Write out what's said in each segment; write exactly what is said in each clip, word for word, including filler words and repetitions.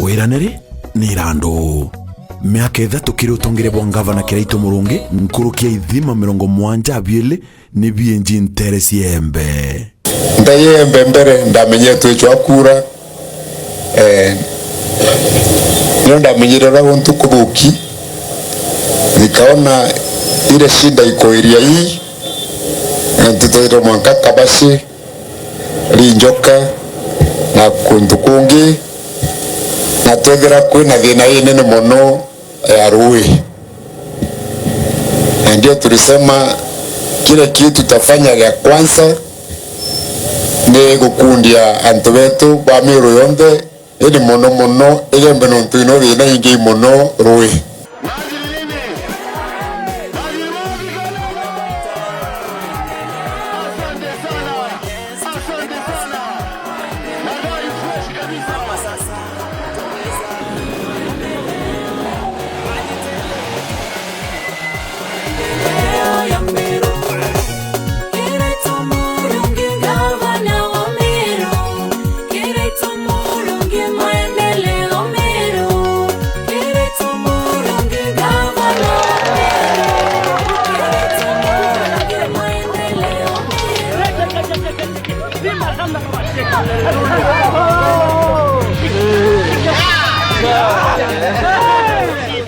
Wirane ri ni irandu. Miaka ithatu kiri utongeria bwa ngavana Kiraitu Murungi, nkuruki ya ithima mirongo mugwanja na biiri ni bienji ntere cia iembe. Ndai iembe mbere, ndamenyire twicwa kura, eh, nio ndamenyire uria guntu kuthuki, nikaona ile shida iko area hii, na tutwire mwanka Kabashi, Rinjoka na kuntu kungi, na twethira kwina thina inene mono ya rui. Na ndio tulisema kile kitu tutafanya ya kwanza ni gukundia antu betu ba Meru yonthe, indi mono mono Igembe, nontu ino thina ingi mono rui.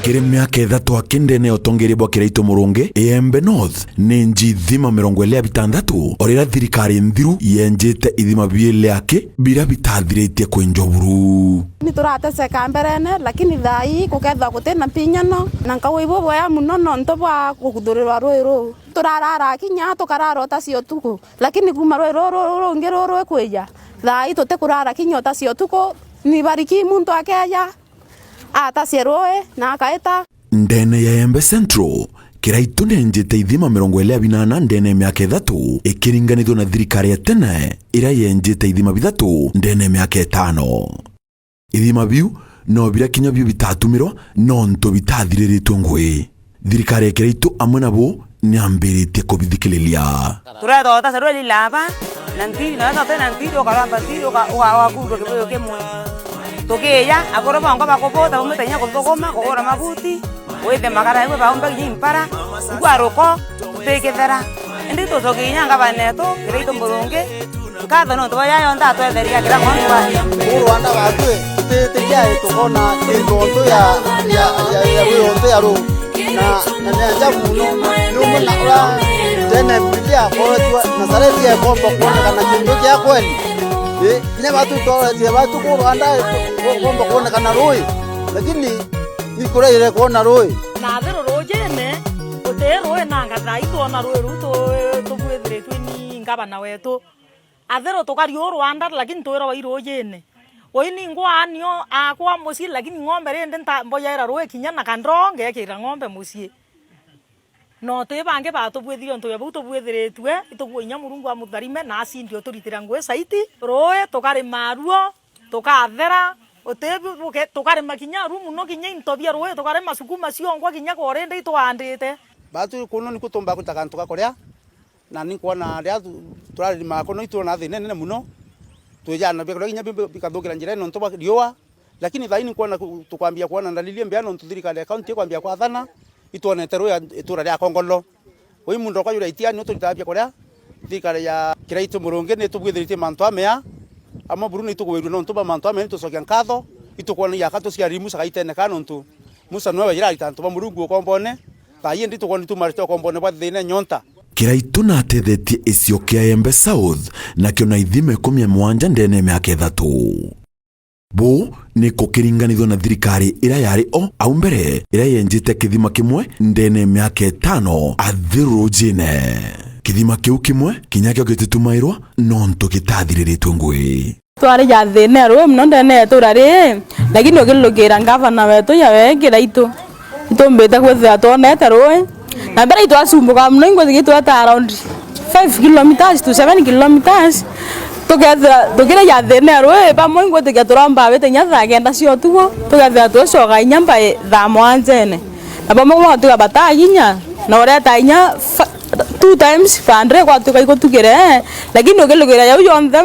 Kiri miaka ithatu aki ndene ya utongeria bwa Kiraitu Murungi, Iembe North ni nji ithima mirongo iri ya bitantatu, o riria thirikari nthiru yenjite ithima biiri aki biria bitathiritie kwinjwa buru. Ni turateseka mberene, lakini thaa ii gukethwa gutina mpinyano, na nkauga ibubwega mono nontu bwa gukuthurirwa rui ruu. Turarara kinya tukarara utasi utuku, lakini kuuma rui ruru rungi ruru rwikwija, thaa ii tutikurara kinya utasi utuku, ni bariki muntu akeja atasie rui na akaita. Ndene ya Iembe Central, Kiraitu nenjite ithima mirongo iri ya binana ndene ya miaka ithatu, ikiringanithua na thirikari ya tene iria yenjite ithima bithatu ndene ya miaka itano. Ithima biu no biria kinya bio bitatumirwa nontu bitathiriritue ngui. Thirikari ya Kiraitu amwe nabo niambiritie kubithikiriria. Turethota cerweli laba na ntiri, na wethota na ntiri, ukaramba ntiri, uka-, uka-, ugakurwa kibuyu kimwe. Tukiya, akuru bongo bakubuta, bamutenya kuthuguma, kugura mabuti, withe makara, iwe baumba kinya impara, igwa ruko, tutikithera. Indi tucokie kinya ngavana etu, Kiraitu Murungi, nkatho nontu bwa ya yonthe atwetheria kira muntu wa. Uu rwanda batwi, tutitikia tukona kintu ontu ya, ya, ya, ya rui ontu ya ruu. Na, na ni ajabu mono, ni umwe na ura tene Biblia akoretwe Nazareti ekomba kwonekana kintu kia kweli. Ii, kinya batu tworetie batu ku rwanda komba kwonekana rui, lakini ikuraire kwona rui. Na athiru rujine, guti rui nanga thaa ii twona rui ruu tu-, tubwithiritue ni ngavana wetu. Athiru tukari uu rwanda, lakini twiragwa i rujine. Ui ni ngwaanio akwa mucii, lakini ng'ombe rindi nta-, mboyaira rui kinya na kandoo, ngekira ng'ombe mucii. No ti bangi batubwithirie untu bwa bau tubwithiritue, itugua inya Murungu amutharime, na acindi uturitira ngui saiti. Rui tukarima ruo, tukathera, uti bu-, buke-, tukarima kinya aru mono, kinya into bia rui, tukarima sukuma ciongwa kinya kori ndi itwaandite. Batu kuno niku tumba kurita kantu ga kuria, na ni nkwona riria tu-, turarima kuno itwona thina inene mono, twijana bia kuria kinya bi-, bi-, bikathukira njira nontu bwa riua, lakini thaini nkwona ku-, tukwambia kwona ndalili mbea nontu thirikari ya kaunti ikwambia kwathana, itwonete rui itura ria Kongolo. Ui muntu okwa jura itiani uturitaga bia kuria, thirikari ya Kiraitu Murungi ni itubwithiritie mantu amea, amwe buru ni itugwirue nontu bwa mantu amea, ni tucokia nkatho, itukwona iaka tuciariri Musa gaitene ka nontu Musa niwe wejire arita antu ba Murungu ukombone, thaa ii ndi tukwona itumarite ukombone bwa thina nyonta. Kiraitu natethetie icio kia Embe South, nakio na ithima ikumi na mugwanja ndene ya miaka ithatu. Buu ni kukiringanithua na thirikari iria yari o au mbere, iria yenjite kithima kimwe ndene ya miaka itano athiru rujine. Kithima kiu kimwe kinya kio gititumairwa nontu gitathiriritue ngui. Twari ja thina ya rui mono ndene ya itura rii, lakini ukirukira ngavana wetu yawe Kiraitu. Itumbite kwithira twonete rui. Na mbere itwacumbuka mono, ingwe gitweta around five kilometers to seven kilometers. Tukethira tukirija thina ya rui, bamwe ingwe tukia turomba wite inya thaa kenda cia utuku, tukethira twicoka inya mbai thaa mwanjene. Na bamwe gwatuga bataa kinya, na ureta inya fa-, two times per day gwatuka igutukire, lakini ukirukira yau yonthe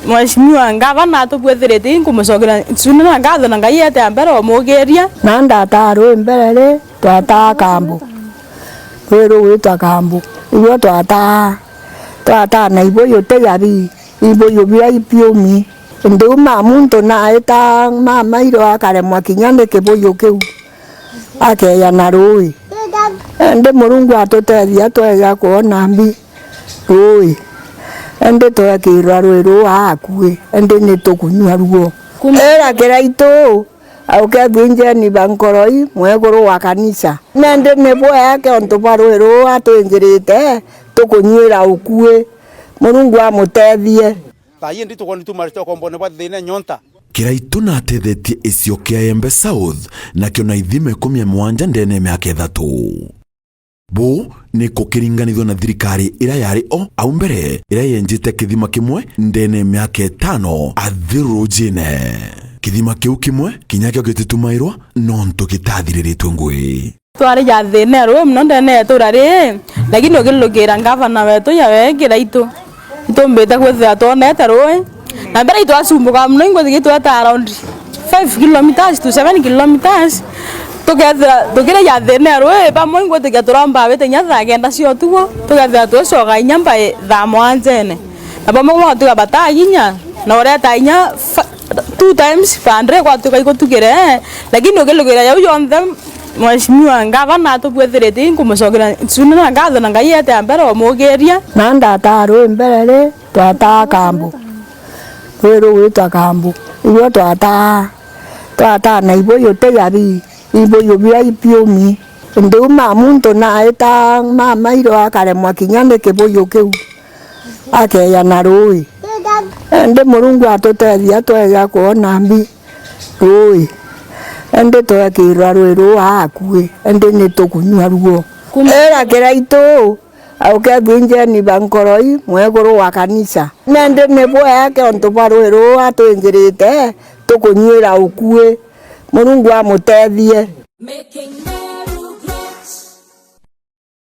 Mheshimiwa Ngavana atubwithirite, inkumucokera suna na ngatho na Ngai ete mbere omugiria. Na ndataa rui mbere ri, twataa Kambu. Rui rugwitwa Kambu. Irio twataa, twataa na ibuyu ti jabi, ibuyu bia ipiumi. Ndiuma muntu naita mamairo akaremwa kinya ni kibuyu kiu. Akeeja na rui. Indi Murungu atutethia tweeja kwona mbi rui. Indi twekirwa rui ruu akui, indi ni tukunyua ruo. Ira Kiraitu, aukethwi njeni ba nkoroi mwekuru wa kanisa. Nendi ni bwea ke untu bwa rui ruu atwinjirite, tukunyuira ukui. Murungu amutethie. Thaa ii ndi tukwona tu marito kombone bwa thina nyonta. Kiraitu natethetie icio kia Embe South, nakio na ithima ikumi na mugwanja ndene ya miaka ithatu. Buu ni kukiringanithua na thirikari iria yari o au mbere, iria yenjite kithima kimwe ndene ya miaka itano athirurujine. Kithima kiu kimwe kinya kio gititumairwa nontu gitathiriritue ngui. Twari ja thina ya rui mono ndene ya itura ri, lakini ukilukira ngavana wetu yawe Kiraitu, itumbite kwithira twonete rui. Na mbere itwacumbuka mono, ingwe tugitweta around five kilometres to seven kilometres, tukethira tukiri ja thina ya rui, bamwe ingwe tukia turomba wite inya thaa kenda cia utuku, tukethira twicoka inya mbai thaa mwanjene. Na bamwe gwatuga bataa kinya, na ureta inya fa-, two times per day gwatuka igutukire, lakini ukilukira jau yonthe, Mheshimiwa Ngavana atubwithirite, inkumucokera suna na ngatho na Ngai ete mbere omugiria. Na ndataa rui mbere ri, twataa Kambu. Rui rugwitwa Kambu. Irio twataa, twataa na ibuyu ti jabi, ibuyu bia ipiumi. Ndiuma muntu naita mamairo akaremwa kinya ni kibuyu kiu. Akeeja na rui. Indi Murungu atutethia tweeja kwona mbi rui. Indi twekirwa rui ruu akui, indi ni tukunyua ruo. Ira Kiraitu, aukethwi njeni ba nkoroi mwekuru wa kanisa. Nendi ni bwea ke untu bwa rui ruu atwinjirite, tukunyuira ukui. Murungu amutethie.